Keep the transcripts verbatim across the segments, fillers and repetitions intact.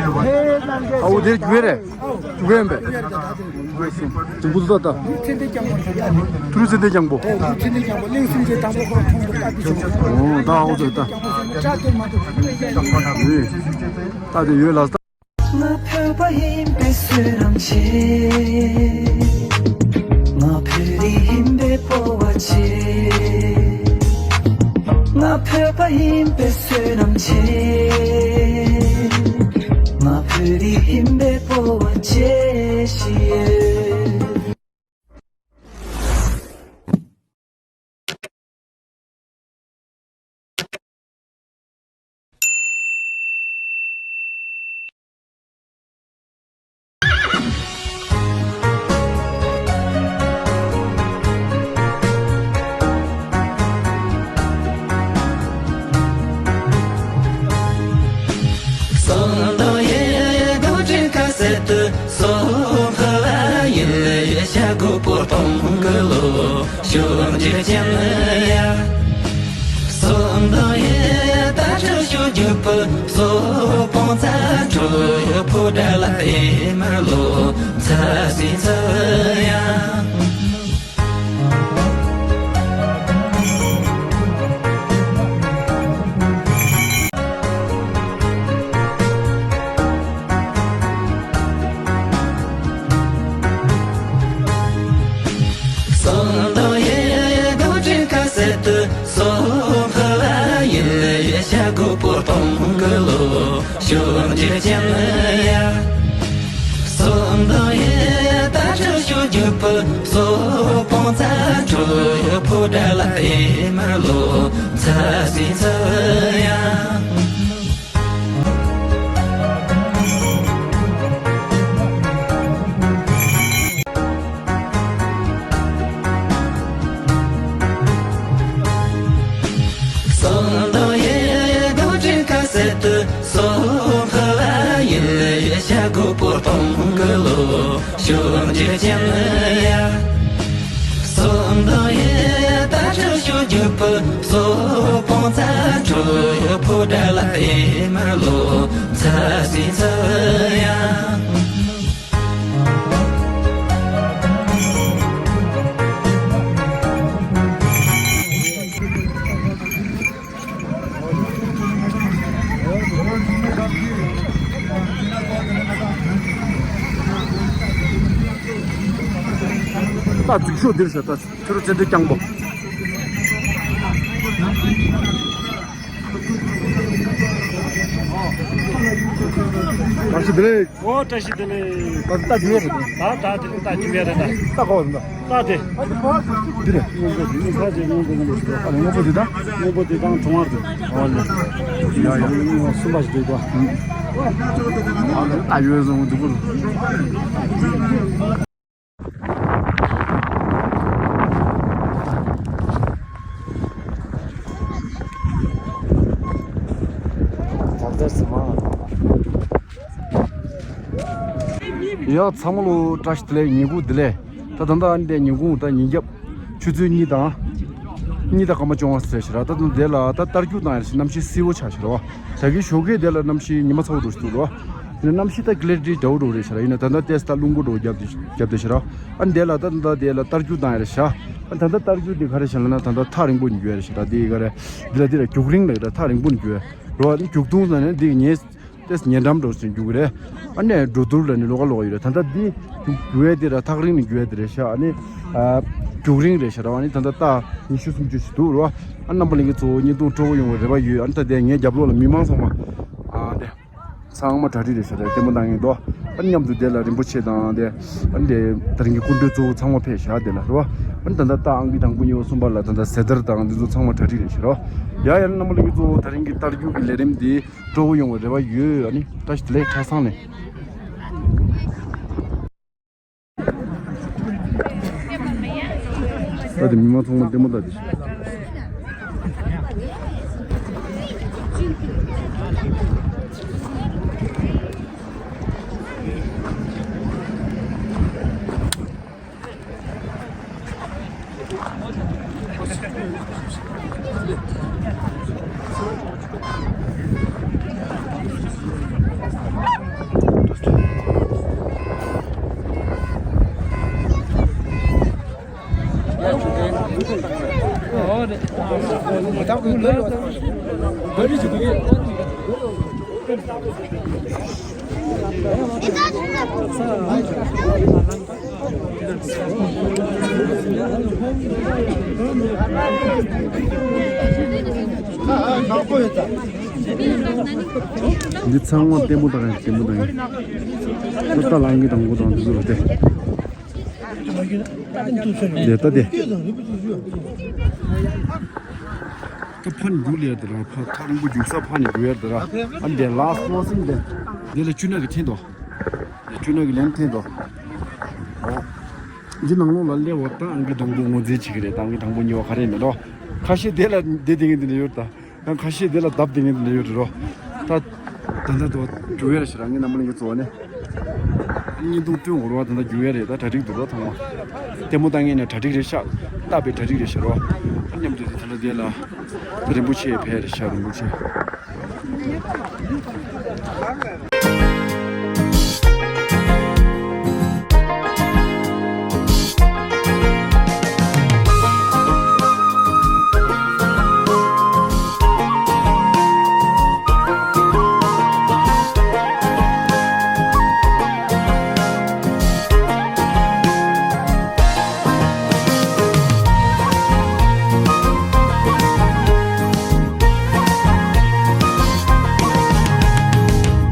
ཨའོ་དེར་རྒྱུ་རེད། རྒྱུ་རེད་པས། དུམ་བུ་ད་ད། ཚེ་འདས་རྐྱང་པོ་རེད། ཐུ་རུ་ཚེ་འདས་རྐྱང་པོ། ཨོ་ཚེ་འདས་རྐྱང་པོ་གླིང་སེང་གེ་དང་པོ་ཁོ་ཁོང་དུ་བཀའ་དྲིན་ཆེ། ཨོ་ད་ཨའོ་ཚེ་ད། ད་དེ་ཡོད་ལ། ང་བོད་པ་ཡིན་པའི་བསོད་ནམས་ཆེ། ང་བོད་རིགས་ཡིན་པའི་སྤོབས་པ་ཆེ། ང་བོད་པ་ཡིན་པའི་བསོད་ནམས་ཆེ། ང་བོད་རིགས་ཡིན་པའི་སྤོབས་པ་ཆེ་ཞེས། སོང་དོ་ཡེ་དོ་ཅི་ཁ་སེ་ཏུ་སོ་ཧ་ཡེ་ཡེ་ཤ་གོ་པོ་ཏོང་གི་ལོ་ཤོ་ཇེ་ཅན་ཡ། སོང་དོ་ཡེ་ད་ཆུ་ཤུ་ཇུ་པུ་སོ་པོང་ཚ་ཆུ་ཕུ་དྲ་ལ་ཨེ་མ་ལོ་ཚ་སི་ཚ་ཡ། སོང་དོ་ཡེ་དོ་ཅི་ཁ་སེ་ཏུ་སོ་ཧ་ཡེ་ཡེ་ཤ་གོ་པོ་ཏོང་གི་ལོ་ཤོ་ཇེ་ཅན་ཡ། སོང་དོ་ཡེ་ད་ཆུ་ཤུ་ཇུ་པུ་སོ་པོང་ཚ་ཆུ་ཕུ་དྲ་ལ་ཨེ་མ་ལོ་ཚ་སི་ཚ་ཡ། སོང་དོ་ཡེ་དོ་ཅི་ཁ་སེ་ཏུ་སོ་ཧ་ཡེ་ཡེ་ཤ་གོ་པོ་ཏོང་གི་ལོ་ཤོ་ཇེ་ཅན་ཡ། སོང་དོ་ཡེ་ད་ཆུ་ཤུ་ཇུ་པུ་སོ་པོང་ཚ་ཆུ་ཕུ་དྲ་ལ་ཨེ་མ་ལོ་ཚ་སི་ཚ་ཡ། ད་འཛུགས་ཤོག་འདིར་ཟེར་ད་ཁྱོད་རང་ཚེ་འདས་རྐྱང་པོ། བཀྲ་ཤིས་བདེ་ལེགས། ཨོ་བཀྲ་ཤིས་བདེ་ལེགས། ད་ལྟ་འདི་རེད། ད་ད་དེ་ལྟ་རྒྱུ་ཡ་རེད་ད། ལྟ་གོ་རེད་ད། ལྟ་དེ། འདི་རེད། སྔོན་པོ་དེ་སྔོན་པོ་དེ་སྔོན་པོ་དེ་ད། སྔོན་པོ་དེ་དང་གྲོང་བར་དུ། ཨོ་ལེ། ཡ་ཡ། གསུམ་པ་ཞིག་འདུག་གོ། ད་ཡོད་སོང་འདུག་གོ། ཡ་ཚང་མ་ལོ་བཀྲ་ཤིས་བདེ་ལེགས། ཉིན་གུང་བདེ་ལེགས། ད་ད་ལྟ་ཨ་ནི་དེ་ཉིན་གུང་ད་ཉིན་རྒྱབ་ཆུ་ཚོད་གཉིས་དང་། གཉིས་དང་སྐར་མ་བཅོ་ལྔ་ཟེར་ཞེ་དྲག་ད་ད་དེ་ལ་ད་རྟ་རྒྱུག་བཏང་ཡ་ཞིག་གནམ་གཤིས་བསིལ་བོ་ཆགས་ཞེ་དྲག་བ། ད་གིན་ཞོགས་ཀས་དེ་ལ་གནམ་གཤིས་ཉི་མ་ཚ་བོ་འགྲོ་ཞིག་འདུག་རོ། ཡིན་ན་གནམ་གཤིས་ད་ཀི་ལེ་རི་ཊི་འདྲ་བོ་འགྲོ་རེད་ཞེ་དྲག་ཡིན་ན་ད་ལྟ་ཏེས་ད་རླུང་པོ་འགྲོ་རྒྱབ་དེ་རྒྱབ་དེ་ཞེ་དྲག་ཨ་ནི་དེ་ལ་ད་ད་ད་དེ་ལ་རྟ་རྒྱུག་བཏང་ཡ་རེད་ཤག་ཨ་ད་ད་རྟ་རྒྱུག་དེ་ག་རེ་ཞེ་ལ་ན་ད་ད་ཐག་རིང་པོ་ནས་རྒྱུག་ཡ་རེད་ཞེ་དྲག་དེ་ག་རེ། འདི་ལ་དེ་ལ་རྒྱུག་རིང་ལ་ཡོད་ད་ཐག་རིང་པོ་ནས་རྒྱུག་ཡ་རོ། ཨ་ནི་རྒྱུག་ཐུང་ཟ་ནས་འདི་ཉེ། ཏེས་ཉེ་འགྲམ་འགྲོ་ཞིང་རྒྱུག་གི་རེད། ཨ་ནི་འགྲོ་དུར་ལ་ནི་ལོགས་ཀ་ལོགས་ཀ་ཡོད་རེད། ད་ལྟ་འདི་རྒྱུག་རྒྱུག་ཡས་དེ་ར་ཐག་རིང་ནས་རྒྱུག་ཡས་དེ་རེད་ཤག་ཨ་ནི་ཨ་རྒྱུག་རིང་རེད་ཤག་ར། ཨ་ནི་ད་ལྟ་རྟ་ཉི་ཤུ་སུམ་ཅུ་ཞིག་འདུག་རོ། ཨ་རྣམ་པ་ལྷན་རྒྱས་ཚོ་བརྙན་ཐུང་སྤྲོ་པོ་ཡོང་བའི་རེ་བ་ཡོད། ཨ་ནི་ད་ལྟ་ངའི་རྒྱབ་ལོགས་ལ་མི་མང་ཚང་མ་ཨ་དེ་ཚང་མ་གྲ་སྒྲིག་རེད་ཤག་ར་ལྟད་མོ་ལྟ་མཁན་འདུག་ཨ་ནི་མཉམ་དུ་དེ་ལ་རིན་པོ་ཆེ་དང་དེ་ཨ་ནི་དེ་ད་རིང་གི་སྐུ་མགྲོན་གཙོ་བོ་ཚང་མ་ཕེབས་ཤག་དེ་ལ་རོ། ཨ་ནི་ད་ལྟ་རྟ་ཨང་ཀི་དང་པོ་གཉིས་པ་གསུམ་པ་ལ་ད་ལྟ་ཟེ་དར་དང་འདི་ཚོ་ཚང་མ་གྲ་སྒྲིག་རེད་ཤག་རོ། ཡ་ཡ་རྣམ་པ་ལྷན་རྒྱས་ཚོ་ད་རིང་གི་རྟ་རྒྱུག་གི་ལས་རིམ་འདི་སྤྲོ་པོ་ཡོང་བའི་རེ་བ་ཡོད། ཨ་ནི་བཀྲ་ཤིས་བདེ་ལེགས། གྲྭ་ཚང་ནས། ད་དེ་མི་མང་ཚང་མ་ལྟད་མོ་ལྟ་དེ། འདི་ཚང་མ་ལྟད་མོ་ལྟ་ག་ལྟད་མོ་ལྟ་ག་ད་ལྟ་ལང་གི་དང་པོ་དང་འདི་ཚོ་ལ་དེ། དེ་ལྟ་དེ། ད་ཕ་ནི་རྒྱུག་ལེ་ཡ་དེ་ར་ཕ་ཐག་རིང་པོ་རྒྱུག་ས་ཕ་ནི་རྒྱུག་ཡ་དེ་ར། ཨ་འདི་ལ་སོ་སིང་དེ། འདི་ལ་ཆུ་ནག་གི་འཐེན་དོ། འདི་ཆུ་ནག་གི་ལན་འཐེན་དོ། ཨོ། འདི་ནང་ལོགས་ལ་སླེབས་པ་ད་ཨང་ཀི་དང་པོ་ངོས་འཛིན་བྱེད་ཀྱི་རེད། ད་ཨང་ཀི་དང་པོ་གཉིས་པ་ག་རེ་མེད་དོ། ཁ་ཤས་དེ་ལ་བསྡད་དེ་ངས་འདི་ནས་ཡོད་ད། ཡང་ཁ་ཤས་དེ་ལ་བརྡབ་སྟེ་ངས་འདི་འདྲ་ཡོད་རེད་རོ། ད་ད་ལྟ་དོ་རྒྱུག་ཡ་རེད་ཤག་རང་གི་རྣམ་པ་ལ་ངས་གཙོ་བོ་ནས། བརྙན་ཐུང་སྟོན་དགོས་རེད་བ། ད་ལྟ་རྒྱུག་ཡ་རེད། ད་གྲ་སྒྲིག་འདུག་རོ་ཚང་མ། ལྟད་མོ་ལྟ་མཁན་ནས་གྲ་སྒྲིག་རེད་ཤག་ལྟ་བའི་གྲ་སྒྲིག་རེད་ཤག་རོ། མཉམ་དུ་ད་ལྟ་དེ་ལ་ད་རིན་པོ་ཆེ་ཕེབས་རེད་ཤག་རིན་པོ་ཆེ།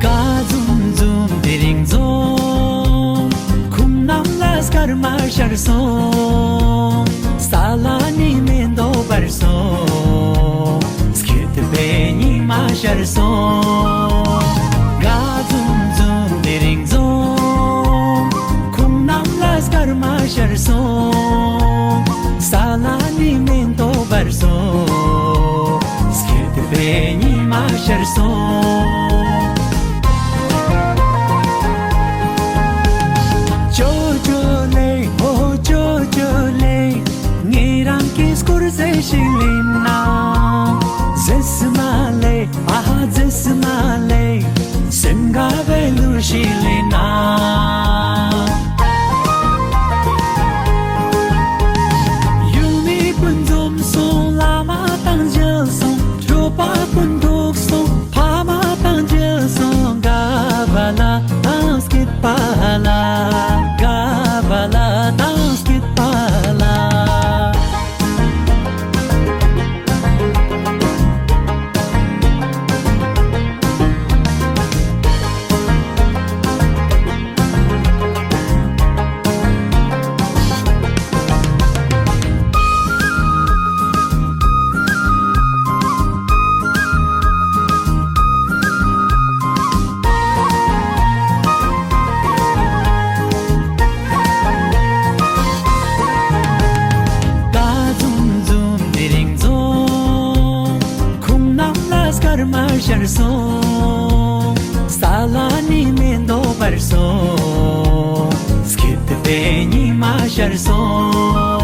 ཀ་འཛུམ་འཛུམ་དེ་རིང་འཛོམས། ཁོང་རྣམས་ལ་སྐར་མ་ཤར་སོང་། ས་ལ་ནི་མེ་ཏོག་འབར་སོང་། སྐྱིད་པའི་ཉི་མ་ཤར་སོང་། ཀ་འཛུམ་འཛུམ་དེ་རིང་འཛོམས། ཁོང་རྣམས་ལ་སྐར་མ་ཤར་སོང་། ས་ལ་ནི་མེ་ཏོག་འབར་སོང་། སྐྱིད་པའི་ཉི་མ་ཤར་སོང་། ཅོ་ཅོ་ལེ། ཨོ་ཅོ་ཅོ་ལེ། ངེད་རང་གི་སྐོར་ཟེར་ཞིག་ལེན་ན། ཟེར་སི་མ་ལེ། ཨ་ཧ་ཟེར་སི་མ་ལེ། སེམས་དགའ་བའི་གླུ་ཞིག་ལེན་ན། ཡུལ་མི་ཀུན་འཛོམས་སོང་། བླ་མ་དང་མཇལ་སོང་། གྲོགས་པ་ཀུན་ཐུག་སོང་། ཕ་མ་དང་མཇལ་སོང་། དགའ་བ་ལ་དང་སྐྱིད་པ་ལ། དགའ་བ་ལ་དང་སྐྱིད་པ་ལ། ཀ་འཛུམ་འཛུམ་དེ་རིང་འཛོམས། ཁོང་རྣམས་ལ་སྐར་མ་ཤར་སོང་། ས་ལ་ནི་མེ་ཏོག་འབར་སོང་། སྐྱིད་པའི་ཉི་མ་ཤར་སོང་།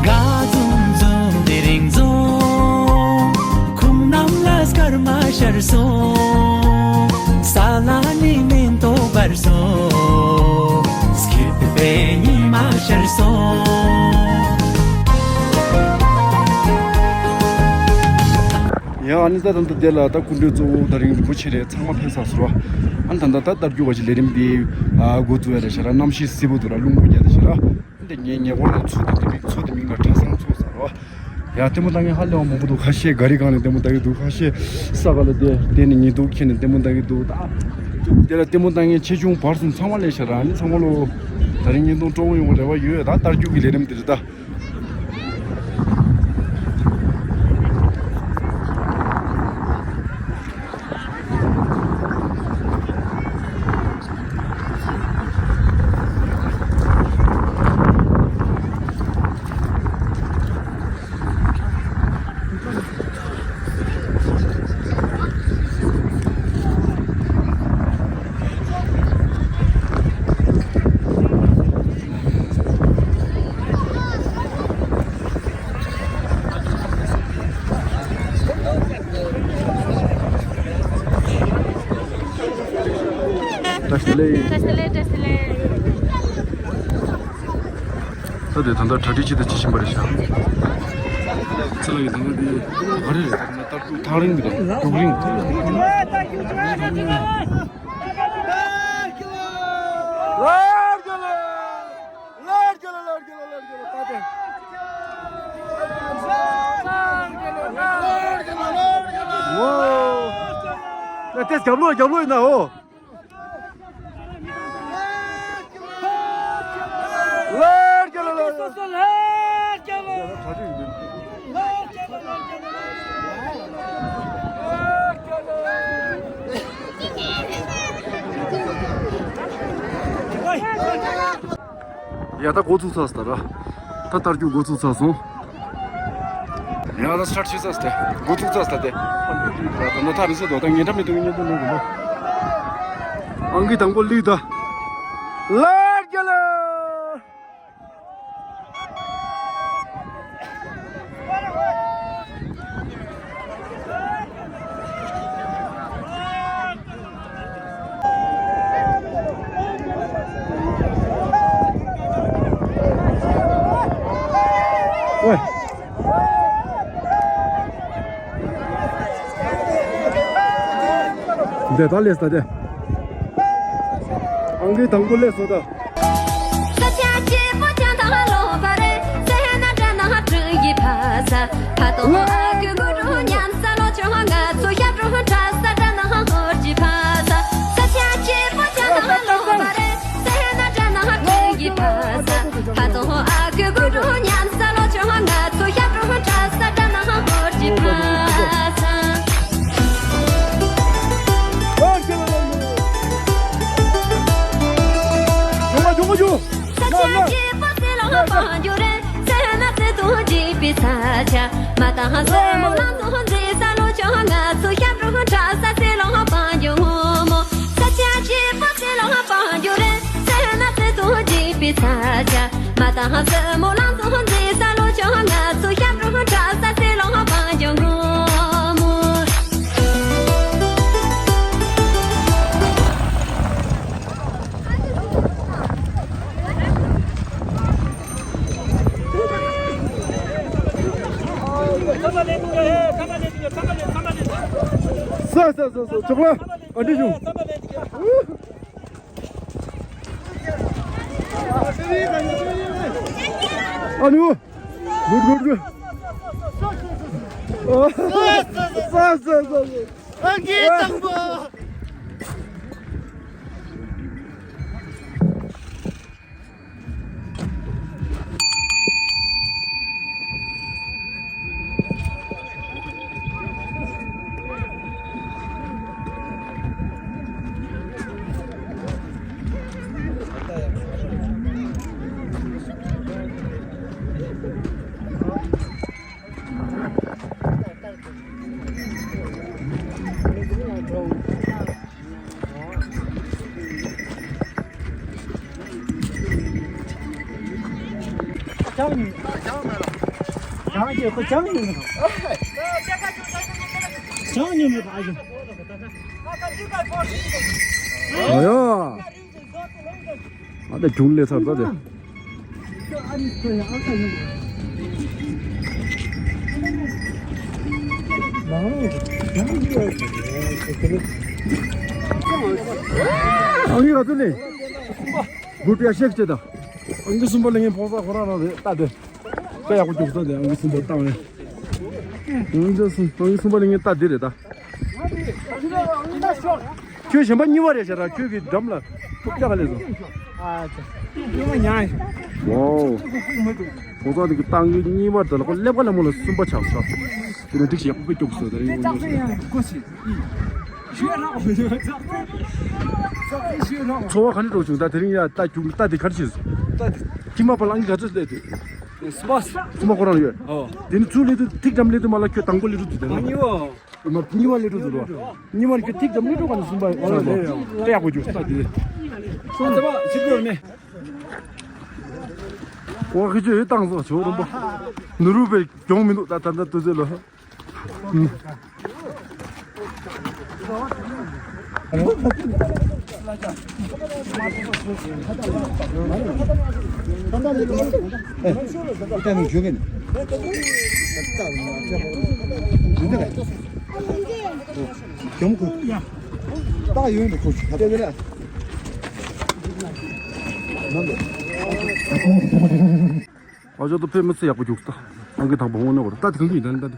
ཀ་འཛུམ་འཛུམ་དེ་རིང་འཛོམས། ཁོང་རྣམས་ལ་སྐར་མ་ཤར་སོང་། ས་ལ་ནི་མེ་ཏོག་འབར་སོང་། སྐྱིད་པའི་ཉི་མ་ཤར་སོང་། ཡང་ཨ་ནི་ད་ད་ལྟ་དེ་ལ་ད་སྐུ་མགྲོན་གཙོ་བོ་ད་རིང་རིན་པོ་ཆེ་རེད། ཚང་མ་ཕེབས་ཚར་སོང་ར། ཨ་ནི་ད་ལྟ་ད་རྟ་རྒྱུག་པ་ཅིག་ལས་རིམ་འདི་ཨ་འགོ་བཙུགས་ཡ་རེད་ཤག་ར། གནམ་གཤིས་བསིལ་པོ་འདུག་ར། རླུང་བུ་རྒྱག་བསྡད་ཤག་ར། འདི་ངའི་ཉེ་འཁོར་ལ་མཚོ་དེ་འདི་མིང་མཚོ་དེ་མིང་ལ་གྲྭ་ཚང་མཚོ་ཟེར་རོ། ཡ་ལྟད་མོ་ལྟ་མཁན་ཧ་ལས་པ་མང་པོ་འདུག་ཁ་ཤས་ག་རི་སྒང་ནས་ལྟད་མོ་ལྟ་གི་འདུག་ཁ་ཤས་ས་ག་ལ་བསྡད་བསྡད་ནས་ཉལ་འདུག་ཁྱེར་ནས་ལྟད་མོ་ལྟ་གི་འདུག་ད་དེ་ལ་ལྟད་མོ་ལྟ་མཁན་ཆེ་ཆུང་བར་གསུམ་ཚང་མ་སླེབས་ཤག་ར། ཨ་ནི་ཚང་མ་ལོ་ད་རིང་བརྙན་ཐུང་སྤྲོ་པོ་ཡོང་བའི་རེ་བ་ཡོད། ད་རྟ་རྒྱུག་གི་ལས་རིམ་འདི་རེད་ད། བཀྲ་ཤིས་བདེ་ལེགས། བཀྲ་ཤིས་བདེ་ལེགས། བཀྲ་ཤིས་བདེ་ལེགས། ད་དེ་ད་ལྟ་གྲ་སྒྲིག་བྱེད་དུ་ཅི་བཞིན་པ་རེད་ཤག་ཚེ་ལགས་ཀྱི་ད་ལྟ་དེ་ག་རེ་རེད། ད་ལྟ་ཐག་རིང་གི་རེད། རྒྱུག་རིང་། ལ་རྒྱབ་ལོག་རྒྱབ་ལོག་ཡིན་ན་འོ། ལ་རྒྱབ་ལོག་ལ་རྒྱབ་ལོག་ཡ་ད་འགོ་ཚུགས་ཚར་སོང་ད་ར། ད་དར་རྒྱུག་འགོ་ཚུགས་ཚར་སོང་། ཡ་ད་སི་ཊར་ཊི་བྱས་ཚར་སོང་ད། འགོ་ཚུགས་ཚར་སོང་ད་དེ། ད་ནོར་ཐག་རིང་ས་འདུག་ད་ཉིན་གྲངས་མི་འདུག་ཉིན་འདུག་ནོར་འདུག་ཨང་ཀི་དང་པོ་སླེབས་ད། ལ་རྒྱབ་ལོག་ཨོའི། འདི་ད་སླེབས་ད་དེ། ཨང་ཀི་དང་པོ་སླེབས་སོང་ད། ས་ས་ས་ས་ཅོག་ལ་ཨ་འདྲི་བྱུང་། ཨ་ནུ། གུད་གུད་གུད། ཨ་ས་ས་ས་ས། ཨ་ཀི་དང་པོ། ཅང་ཉོས། ཅང་ཉོས། ཁོ་ཅང་ཉོས་མེད་པ། ཅང་ཉོས་མེད་པ་ཨ་ཞེ། ཨ་ཡ། ཨ་ད་གྱོང་ལས་ཚར་ད་དེ། ཨང་ཡིག་ག་ཚོད་ནས། གུ་ཏི་ཡ་ཤེག་ཅེ་ད། ཨང་ཀི་གསུམ་པ་ལེན་མཁན་ཕོ་གསར་ཁོ་རང་རང་རེད་ད་དེ། དཔེ་ཡག་པོ་རྒྱུགས་ས་དེ་ཨང་ཀི་གསུམ་པ་བཏང་རེད། ཨང་ཀི་གསུམ་ཨང་ཀི་གསུམ་པ་ལེན་མཁན་ད་དེ་རེད་ད། ཁྱོད་གཞན་པ་གཉིས་པ་རེད་ཤག་ར། ཁྱོད་ཀྱི་འགྲམ་ལ་ཐུག་ཅག་ལས་སོང་། ཨ་ཅེ། ཡོང་མ་ཉན། ཝའོ། ཁོང་ཚོ་དེ་གི་ཏང་གི་གཉིས་པ་དེ་ལ་ཁོ་ཀླད་པ་ལ་མོ་ལ་གསུམ་པ་ཆགས་སོང་། དེ་ནས་འགྲིག་ཞེ་དགུ་པའི་སྐྱོགས་སོ་དེ་རིང་ངོ་ཉོ་སོང་། འཚོ་བ་ག་ནས་འགྲོ་བྱུང་ད་དེ་རིང་ཡ་ལྟ་རྒྱུག་ལྟ་དེ་ག་རེ་བྱས་སོང་། ལྟ་དེ། ཁྱིམ་པ་ལ་ཨང་ཀི་ག་ཚོད་སླེབས་དུས། སུམ་པ། སུམ་པ་ཁོ་རང་ཡོད། ཨོ། དེ་ནི་ཚུར་སླེབས་དུས་ཐིག་འགྲམ་སླེབས་དུས་མ་ལ་ཁྱོད་དང་པོ་སླེབས་འགྲོ་དུས་དེ་ན། ཨ་ནི་ཨོ། མ་གཉིས་པ་སླེབས་འགྲོ་དུས་རོ། གཉིས་པ་ནི་ཁྱོད་ཐིག་འགྲམ་སླེབས་འགྲོ་ག་ནི་སུམ་པ་ཨོ་ཡོད་རེད། ལྟ་ཡག་པོ་རྒྱུ་ལྟ་དེ། སུམ་པ་ཆིབས་ཡོད་ནི། ཨོ་ཁི་ཆོས་ཡོད་བཏང་སོང་ཆོས་རིན་པོ། ནུ་རུ་པའི་གྱོང་མི་འདུག་ད་ད་ད་དུས་ཚོད་ལ། ཨ་ཅག་ཏུ་ཕེ་མི་ཚེ་ཡག་པོ་རྒྱུགས་ད། ཨང་ཀི་དང་པོ་དངོས་གནས་གོ་ད་ད་དེ་གང་གི་ཡིན་ད་ད་ད།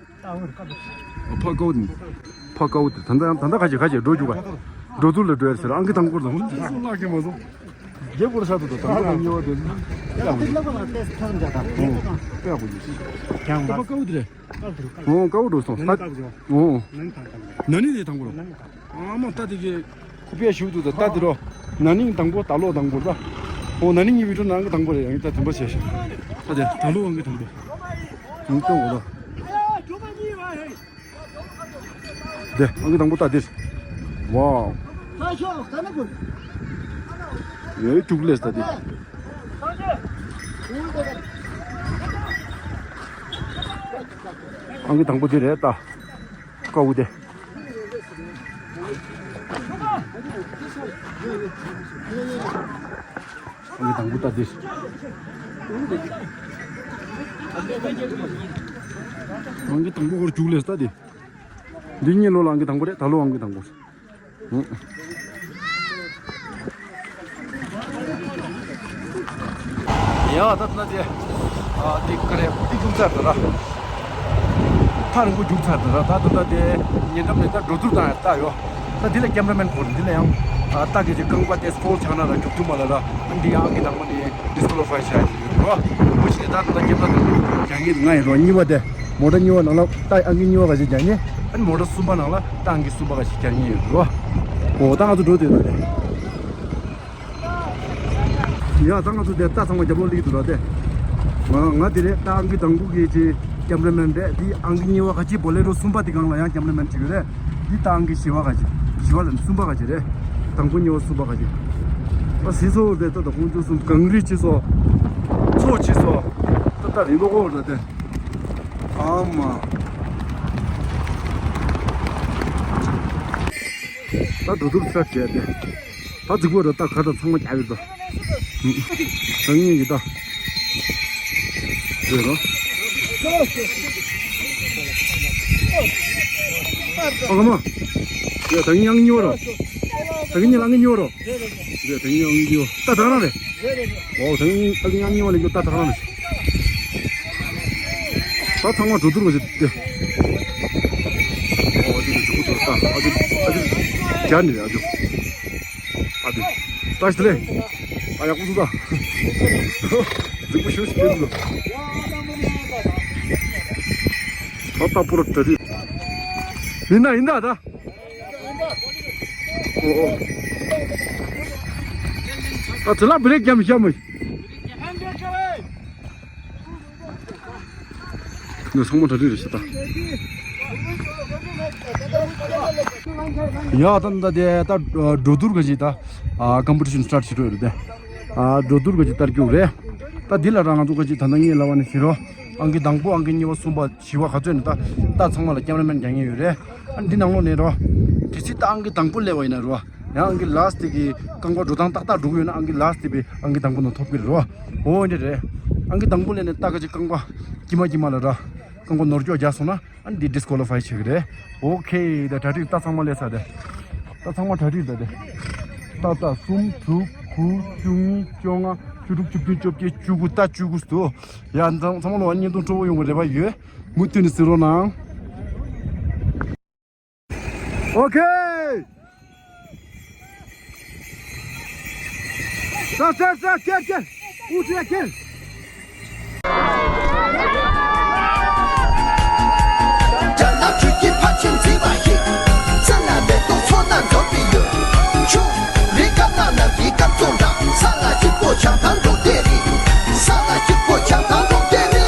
ཕ་ཀའོ་དེ། ཕ་ཀའོ་དེ་ད་ད་ད་ད་ག་ཅི་ག་ཅི་འགྲོ་རྒྱུག་ག་འགྲོ་ཚུལ་ལ་འགྲོ་ཡ་ཟེར། ཨང་ཀི་དང་པོ་དང་སུ་ལ་ཀི་མ་སོང་། རྒྱལ་པོར་ས་དུ་དང་ད་ད་གཉིས་པ་དེ། ཨོ་དཔེ་ཡག་པོ་ཡོད། ཕ་ཀའོ་དེ་རེད། ཨོ་ཀའོ་འགྲོ་སོང་ད། ཨོ་ན་ནིང་དེ་དང་པོ་རོ། ཨ་མ་ད་དེ་གི་ཁུ་པའི་ཞུ་དུ་ད་ད་དེ་རོ། ན་ནིང་དང་པོ་ད་ལོ་དང་པོ་ད། ཨོ་ན་ནིང་གཉིས་པའི་འགྲོ་ནང་གི་དང་པོ་རེད། ཡང་ད་དེ་འབའ་བྱས་ཤག་ད་དེ་ད་ལོ་ཨང་གི་དང་པོ། ཡང་སྟོན་གོ་ད། དེ་ཨང་གི་དང་པོ་ད་དེ། ཝའོ། ཡོད་ཅུག་ལེས་ད་དེ། ཨང་གི་དང་པོ་དེ་རེད་ད། ཀའོ་དེ། ཨང་ཀི་དང་པོ་ལྟ་དེ། ཨང་ཀི་དང་པོ་ཧོར་རྒྱུགས་ལས་ལྟ་དེ། འདི་གཉིས་ལོ་ལ་ཨང་ཀི་དང་པོ་རེད། ད་ལོ་ཨང་ཀི་དང་པོ། ཡ་ད་ལྟ་དེ། ཨ་དེ་ག་རེ་དེ་རྒྱུགས་ཚར་ད་ར། ཐག་རིང་པོ་རྒྱུགས་ཚར་ད་ར། ད་ད་ལྟ་དེ་ཉེ་འགྲམ་ནས་ད་འགྲོ་ཚུལ་དང་ཡང་ལྟ་ཡོད། ད་འདི་ལ་ཀེམ་ར་མེན་ཁོ་རེད། འདི་ལ་ཡང་ཨ་ད་གི་ཅིག་རྐང་པ་དེ་སྤོལ་ཆགས་ན་ར་རྒྱུགས་ཐུབ་མ་ལ་ར། ཨ་འདི་ཡང་ཨང་ཀི་དང་པོ་ནི་ཌིས་ཀོ་ལི་ཕའི་བྱས་ཡོད་རོ། འོ་ཅི་ནས་ད་ད་ལྟ་ཀེམ་ར་དང་རྒྱག་གི་ང་ཡིན་རོ། གཉིས་པ་དེ་མོ་ཊ་གཉིས་པ་ནང་ལ་ད་ཨང་ཀི་གཉིས་པ་ག་ཅིག་རྒྱག་ནི། ཨ་ནི་མོ་ཊ་གསུམ་པ་ནང་ལ་ད་ཨང་ཀི་གསུམ་པ་ག་ཅིག་རྒྱག་ནི་ཡོད་རོ། འོ་ད་ང་ཚོ་འགྲོ་དེ་རོ་དེ། ཡ་ད་ང་ཚོ་དེ་རྟ་ཚང་མ་རྒྱབ་ལོགས་སླེབས་འདུག་ར་དེ། ང་ང་དེ་རེད། རྟ་ཨང་ཀི་དང་པོ་གི་ཅི་ཀེམ་ར་མེན་རེད། དེ་ཨང་ཀི་གཉིས་པ་ག་ཅི་བོ་ལེ་རོ་གསུམ་པ་དེ་སྒང་ལ་ཡང་ཀེམ་ར་མེན་ཅིག་ཡོད་རེད། དེ་རྟ་ཨང་ཀི་བཞི་པ་ག་ཅི་བཞི་པ་ལ་གསུམ་པ་ག་ཅི་རེད། དང་པོ་གཉིས་པ་གསུམ་པ་ག་ཅི། ཨ་སི་སོ་རེད། ད་ད་ཁོང་ཚོ་གསུམ་གངས་རི་ཅི་སོ། མཚོ་ཅི་སོ། ད་ད་རི་ལོ་གོ་ར་དེ། ཨ་མ། ད་འགྲོ་དུས་ཚ་བྱས་ཏེ། ད་རྫིག་པོ་རེད། ད་ཁ་ད་ཚང་མ་རྒྱག་ཡོད་ད། ད་ངེད་ཀྱི་ད། རེད་རོ། ཨ་ཁ་མ། ཡ་ད་ངེད་ཨང་ཉོ་རོ། ད་ངེད་ཨང་ཉོ་རོ། རེད་ད་ངེད་ཨང་ཉོ། ད་ད་རང་རེད། ཨོ་ད་ངེད་ཨང་ཉོ་ལེ་ད་ད་རང་རེད། ད་ཚང་མ་འགྲོ་དུས་རེད་དེ། ཨོ་ཅི་ཅུ་ཅུ་ད་ཨ་ཅུ་ཨ་ཅུ་རྒྱ་ནི་ཨ་ཅུ། ཨ་དེ། ད་ཞི་ལེ། ཨ་ཡག་པོ་འདུག་ད། རྫིག་པོ་ཞེ་པོ་ཞིག་སྐྱེས་འདུག། ད་ལྟ་པོ་ར་ད་དེ། ཡིན་ད་ཡིན་ད་ད། ཨོ་ཨོ། ད་དེ་ལ་བི་རེག་རྒྱབ་ཤ་མི། ནས་ཚང་མ་གྲ་སྒྲིག་རེད་ཤག་ད། ཡ་ད་ད་དེ་ད་འགྲོ་དུས་ག་ཅིག་ད་ཀམ་པི་ཊི་ཤན་སི་ཊར་ཊི་བྱེད་འགྲོ་ཡོད་རེད་དེ། འགྲོ་དུས་ག་ཅིག་ལྟ་རྒྱུ་རེད། ད་འདི་ལ་རང་ང་ཚོ་ག་ཅིག་ད་ལྟ་ངས་ལབ་པ་ནི་ཟེར་རོ། ཨང་ཀི་དང་པོ་ཨང་ཀི་གཉིས་པ་གསུམ་པ་བཞི་པ་ག་ཚོད་ནི་ད་ད་ཚང་མ་ལ་ཀེམ་ར་མེན་རྒྱག་མཁན་ཡོད་རེད། ཨ་འདི་ནང་ལོགས་ནས་རོ། དེ་ཚེ་ད་ཨང་ཀི་དང་པོ་སླེབས་པ་ཡིན་ན་རོ། ཡང་ཨང་ཀི་ལཱ་སི་ཊི་གི་རྐང་པ་འགྲོ་སྟངས་ཏག་ཏག་འགྲོ་གི་ཡོད་ན་ཨང་ཀི་ལཱ་སི་ཊི་པའི་ཨང་ཀི་དང་པོ་ནང་ཐོབ་ཀྱི་རེད་རོ། འོ་འདི་རེད། ཨང་ཀི་དང་པོ་སླེབས་ནས་ད་ག་ཅིག་རྐང་པ་དཀྱིལ་མ་དཀྱིལ་མ་ལ་ར། རྐང་པ་ནོར་སྐྱོག་རྒྱག་སོང་ན་ཨ་འདི་ཌིས་ཀོ་ལི་ཕའི་བྱེད་ཀྱི་རེད། ཨོ་ཁེ། ད་གྲ་སྒྲིག་ད་ཚང་མ་སླེབས་ཚར་ཏེ། ད་ཚང་མ་གྲ་སྒྲིག་ད་དེ། ད་ད་གསུམ་དྲུག་དགུ་བཅུ་གཉིས་བཅོ་ལྔ་བཅུ་དྲུག་བཅུ་བདུན་བཅོ་བརྒྱད་བཅུ་དགུ་ད་བཅུ་དགུ་སུ། ཡ་ཚང་ཚང་མ་ལོ་བརྙན་ཐུང་སྤྲོ་བོ་ཡོང་གི་རེ་བ་ཡོད། མུ་མཐུད་ནས་གཟིགས་རོགས་གནང་། ཨོ་ཁེ། ས་ས་ས་ཁེར་ཁེར། ཨུ་ཁེར་ཁེར། རྒྱ་ནག་ཆོས་ཀྱི་ཕ་ཆེན་བརྩིས་པ་ཡིན། བཙན་ལ་མེ་ཏོག་ཚོགས་ན་འགྲོ་དེ་ཡོད། ཆུ་རི་ཀ་ན་ནམ་གྱི་སྐར་ཚོགས་འདྲ། ས་ལ་སྐྱིད་པོ་བྱང་ཐང་འགྲོ་དེ་རེད། ས་ལ་སྐྱིད་པོ་བྱང་ཐང་འགྲོ་དེ་རེད།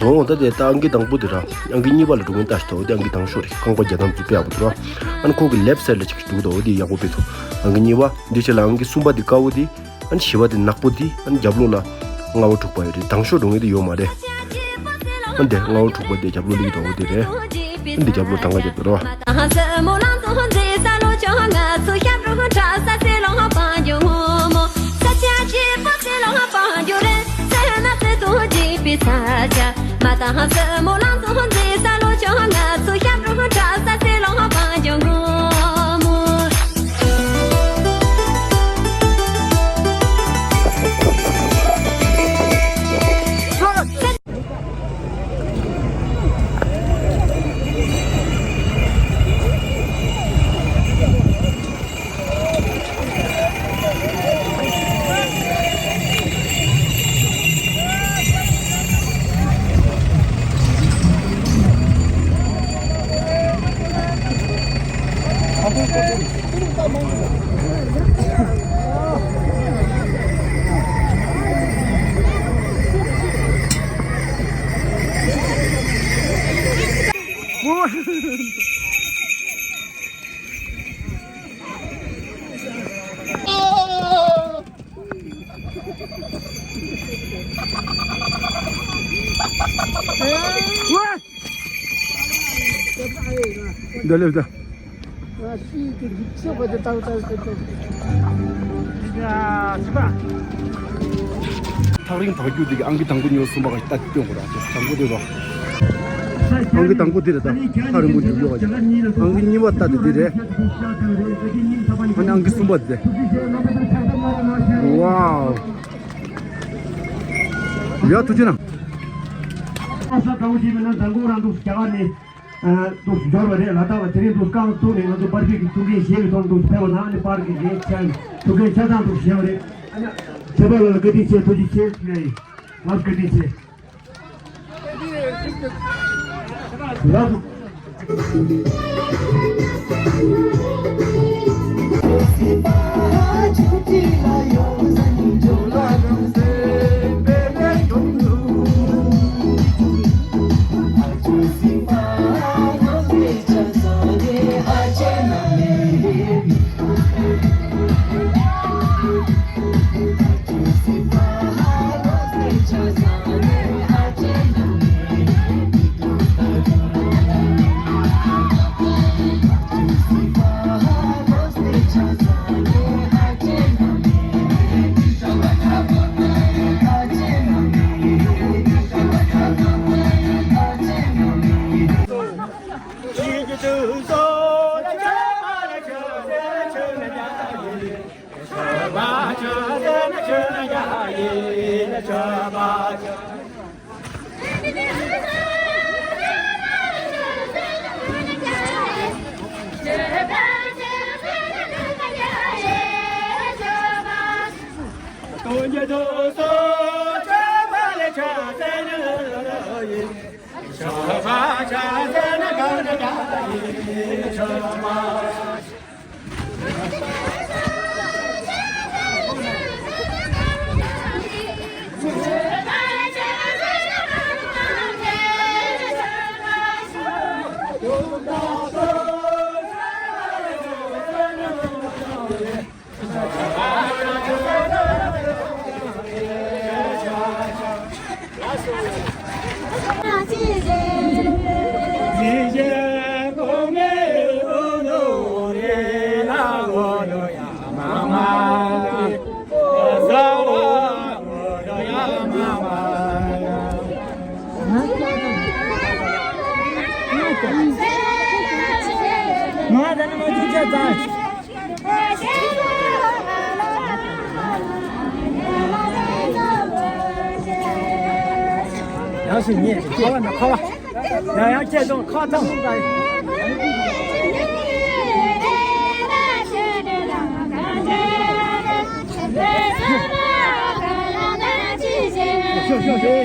འོ་ད་དེ་ད་ཨང་ཀི་དང་པོ་དེ་ར། ཨང་ཀི་གཉིས་པ་ལ་འགྲོ་མཁན་ལྟ་ཞིག་འདུག་འོ་དེ་ཨང་ཀི་དང་ཤོས་རེད། རྐང་པ་རྒྱ་དམ་གྱི་དཔེ་ཡག་པོ་འདུག་ར། ཨ་ནི་ཁོ་གི་ལེབ་སའིད་ལ་ཅིག་འདུག་འདུག་འོ་དེ་ཡག་པོ་དཔེ་འདུག་ཨང་ཀི་གཉིས་པ་འདི་ཕྱི་ལ་ཨང་ཀི་གསུམ་པ་དེ་དཀར་པོ་དེ། ཨ་ནི་བཞི་པ་དེ་ནག་པོ་དེ། ཨ་ནི་རྒྱབ་ལོགས་ལ་རྔ་བ་འཁྲུག་པ་ཡོད་རེད། དང་ཤོས་འགྲོ་མཁན་དེ་ཡོད་མ་རེད། ཨ་ནི་དེ་རྔ་བ་འཁྲུག་པ་དེ་རྒྱབ་ལོགས་སླེབས་འདུག་འོ་དེ་རེད། ཨ་ནི་དེ་རྒྱབ་ལོགས་གྲངས་ཀ་རྒྱབ་འདུག་ར། འདི་ལེབ་ད། ཐག་རིང་བར་རྒྱུག་འདི་གི་ཨང་ཀི་དང་པོ་གཉིས་པ་གསུམ་པ་ག་ལྟ་སྟོན་དགོས་ར། དང་པོ་དེ་ར། ཨང་ཀི་དང་པོ་དེ་རེད་ད། ཐག་རིང་པོ་རྒྱུག་ཡོད་པ་ཅིག་ཨང་ཀི་གཉིས་པ་ལྟ་དེ་དེ་རེད། ཨ་ནི་ཨང་ཀི་གསུམ་པ་དེ། ཝའོ། ཡ་ཐུགས་རྗེ་གནང་། ས་དང་པོ་ཞིག་མིན་ན་མདང་དགོང་རང་འདུག་རྒྱ་གར་ནས། ཨ། འདུག་འབྱོར་བ་རེད་ལ། ད་བ་དེ་རིང་འདུག་རྐང་བཙུགས་ནས་ང་ཚོ་པར་པི་ཀི་ཐུག་མཁན་གཞན་གྱི་ཐོག་འདུག་ཕེབས་པ་ན་ཨ་ནི་པར་གི་རེད་ཆ་ཐུག་མཁན་ཆ་ཚང་འདུག་བཞེས་པ་རེད། ཨ་ནི་ཁྱེད་པ་ལ་བཀའ་དྲིན་ཆེ། ཐུགས་རྗེ་ཆེ་ཞུ་ཡ་ཡིན། ལགས་བཀའ་དྲིན་ཆེ། ཡང་སུ་ཉེ་ཁ་བ་ན་ཁ་བ། ཡང་ཡང་ཁྱེད་ཚོ་ཁ་ཐང་ཧུང་ག་ཡིན། ཤོ་ཤོ་ཤོ།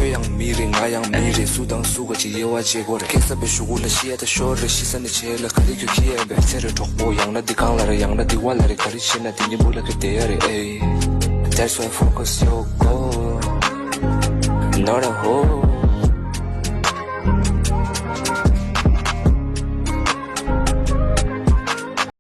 ཁྱོད་ཡང་མི་རེད། ང་ཡང་མི་རེད། སུ་དང་སུ་ག་ཅིག་དབྱེ་བ་འབྱེད་དགོས་རེད། སྐད་གསར་པའི་གཞུག་གུ་ལ་ཤི་ཡ་ད་ཤོར་རེད། ཤི་ས་ནས་བྱས་ལ་ག་རེ་ཁྱོད་ཁྱི་ཡ་བས་ཚེ་རེད་གྲོགས་པོ། ཡང་ན་འདི་གང་ལ་རེད། ཡང་ན་འདི་བ་ལ་རེད། ག་རེ་བྱེད་ན་དེ་གཉིས་པོ་ལ་ག་བསྡད་ཡ་རེད། ཨེ། That's why focus your goal, not a hole.